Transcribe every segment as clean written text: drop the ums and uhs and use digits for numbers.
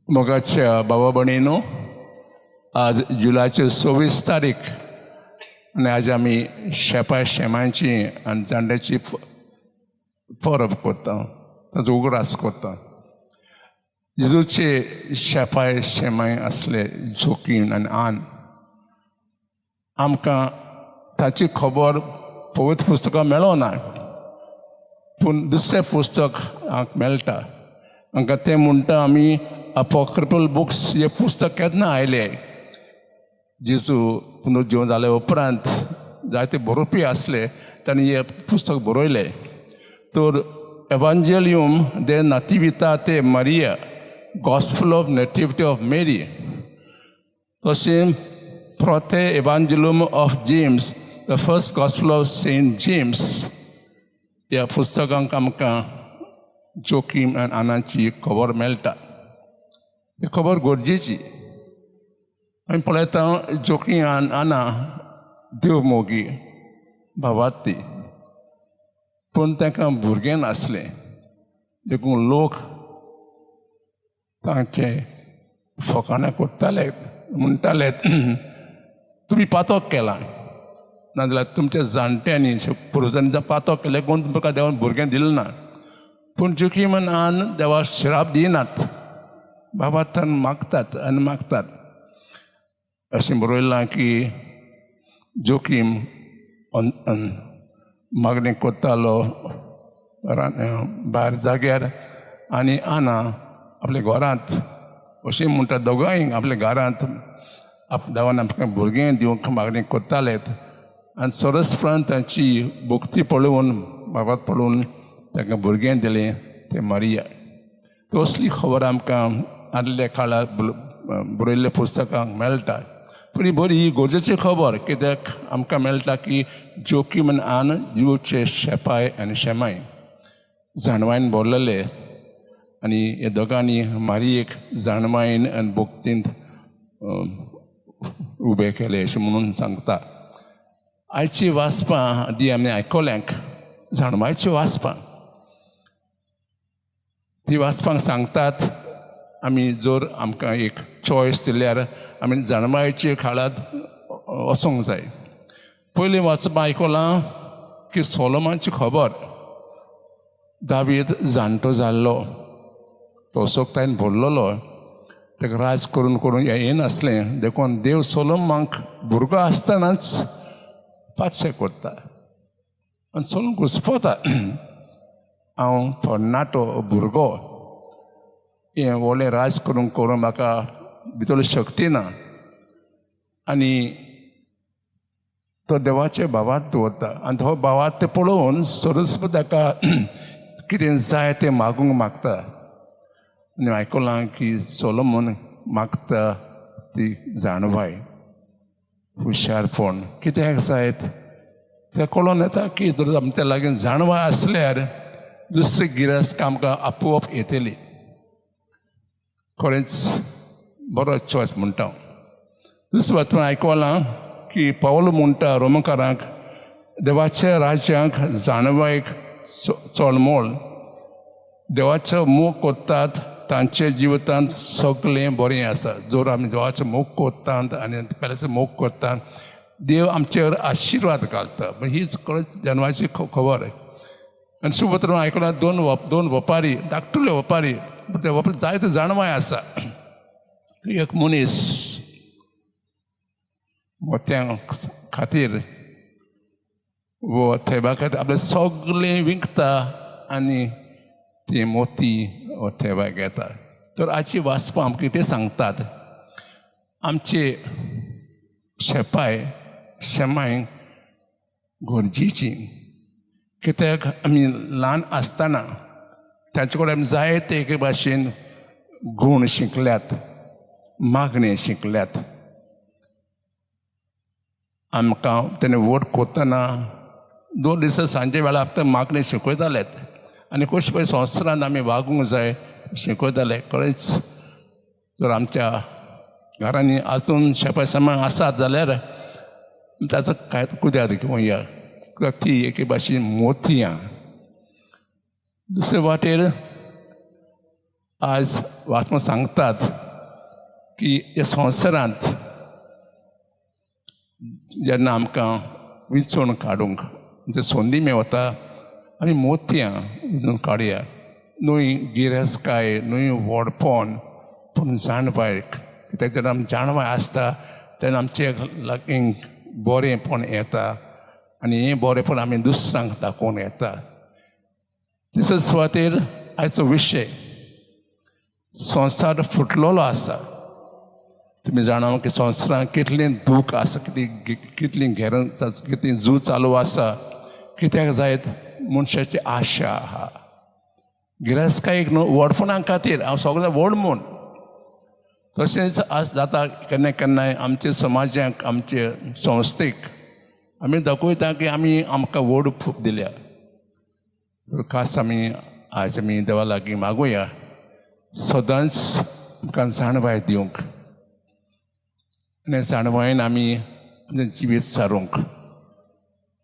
मोगाच्या बाबा भयणीनो, आज जुलायची 26 तारीख आनी आज आमी शेपा शेमांची आनी जाणट्याची परब करता, ताचो उगडास करता. जेजूचे शेपाय शेमाय आसले जोकीन आनी आन. आमकां ताची खबर पवित्र पुस्तकां मेळना, पूण दुसरें पुस्तक आमकां मेळटा. आमकां तें म्हणटा आमी अपोक्रिफल बुक्स. हे पुस्तक केन्ना आयले? जेजू पुनर्जीवन जाले उपरांत जायते बरोवपी आसले, तांणी हें पुस्तक बरयलें. तर एवांजेलियम दे नातिविताते Maria, Gospel of Nativity of Mary, तशें Proto Evangelium of James, the First Gospel of Saint James, ह्या पुस्तकांक आमकां जोकीम आनी आनाची खबर मेळटा. ही खबर गरजेची. आमी पळयता, जोकीम आनी आना देव मोगी, भावार्थी, पूण तांकां भुरगें नासलें. देखून लोक तांचे फकाणां करताले, म्हणटाले, तुमी पातक केलां, नाजाल्यार तुमच्या जाणट्यांनी, पुर्वजांनी पातक केलें, कोण तुमकां देवान भुरगें दिलें ना. पूण जोकीम आनी देवा श्राप दिनात, बाबा मागतात आनी मागतात. अशें बरयलां की जोकीम मागणें करतालो भायर जाग्यार आनी आना आपल्या घरांत. अशें म्हणटा, दोगांय आपल्या घरांत देवान आमकां भुरगें दिवंक मागणें करतालेत. आनी सरसपणान तांची भक्ती पळोवन, बाबाक पळोवन तांकां भुरगें दिलें, तें मारिया. तसली खबर आमकां आदल्या काळार बरयल्ल्या पुस्तकांक मेळटा. पूण ही बरी, ही गरजेची खबर, कित्याक आमकां मेळटा की जोकीम आनी आन जिवचे शेपाय आनी शेमाय जाणवायन भरलेले आनी हे दोगांनी मारियेक जाणवायन आनी भक्तींत उबे केले अशें म्हणून सांगता. आयची वाचपां आदी आमी आयकोल्यांक जाणवायची वाचपां. ती वाचपांक सांगतात, आमी जर आमकां एक चॉयस दिल्यार आमी जाणवायचे काळांत वचोंक जाय. पयलीं वाचपां आयकलां की सोलोमाची खबर. दावीद जाणटो जाल्लो, तो असक्तायेन भरलेलो, ताका राज करून करून येनासलें. देखून देव सोलोमाक भुरगो आसतनाच पातशें करता आनी सोलोम घुस्पता, हांव तरणाटो भुरगो, हें व्हडलें राज करूंक करूंक म्हाका भितरली शक्ती ना. आनी तो देवाचे भावार्थ दवरता आनी तो भावार्थ पळोवन सरस्पत ताका कितें जाय तें मागूंक मागता. आनी आयकलां की सोलोमन मागता ती जाणवाय, हुशारपण. कित्याक जायत तें कळोन येता की जर आमच्या लागीं जाणवाय आसल्यार दुसरी गिरेस्त आमकां आपोआप येतली. खरेंच बरो चॉयस म्हणटा हांव. दुसरें वाचपाक आयकलां की पावल म्हणटा रोमकारांक, देवाच्या राज्यांक जाणवायक चड मोल. देवाचो मोग करतात तांच्या जिवितांत सगळें बरें आसा. जर आमी देवाचो मोग करतात आनी पेल्याचो मोग करतात, देव आमचेर आशिर्वाद घालता. हीच खरेंच जाणवायची खबर. आनी सुपत्र आयकलां, दोन वेपारी, धाकटुले वेपारी, ते वेपारी जायते जाणवाय आसा. एक मनीस मोत्यां खातीर वो थेबा खातीर आपलें सगळें विकता आनी ती मोती वो थेबा घेता. तर आजची वाचपां आमकां कितें सांगतात? आमचे शेपाय शेमाय गरजेची, कित्याक आमी ल्हान आसतना तांचे कडेन आमी जायते एके भाशेन गूण शिकल्यात, मागणें शिकल्यात. आमकां तेणें व्हड करतना दोन दिसा सांजे वेळार ते मागणें शिकयतालेत आनी कशें पळय संवसारांत आमी वागूंक जाय शिकयताले. खरेंच जर आमच्या घरांनी आजून शेपाय शेमाय आसात जाल्यार ताचो कांय कुद्याद घेवया, कित्याक ती एके भाशेन मोतयां. दुसरे वाटेर आज वाचमा सांगतात की ह्या संवसारांत जेन्ना आमकां विंचून काडूंक म्हणजे संदी मेवता, आमी मोतयां विंचून काडया, न्हय गिरेस्तकाय, न्हय व्हडपण, पूण जाणवायक. कित्याक जेन्ना आमी जाणवाय आसता तेन्ना आमचे लागीं बरेंपण येता आनी हें बरेंपण आमी दुसऱ्यांक दाखोवन येता. तिसरे सुवातेर आयचो विशय संवसार फुटलेलो आसा. तुमी जाणा की संवसारांत कितलें दूख आसा, कितलीं घेरां, कितलीं झूज चालू आसा. कित्याक जायत मनशाची आशा आहा गिरेस्तकायेक न्हू, व्हडपणा खातीर हांव सगळें व्हड म्हूण. तशेंच आज जाता केन्ना केन्नाय आमच्या समाजाक, आमचे संस्थेक आमी दाखयता की आमी आमकां व्हड खूब दिल्या. खास आमी आयज आमी देवा लागीं मागुया सदांच आमकां जाणवाय दिवंक आनी जाणवायेन आमी आमचें जिवीत सारूंक,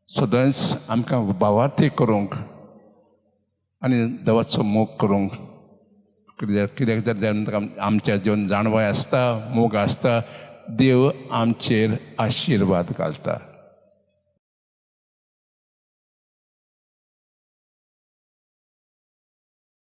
सदांच आमकां भावार्थी करूंक आनी देवाचो मोग करूंक. कित्याक कित्याक तर आमच्या जिवन जाणवाय आसता, मोग आसता, देव आमचेर आशिर्वाद घालता.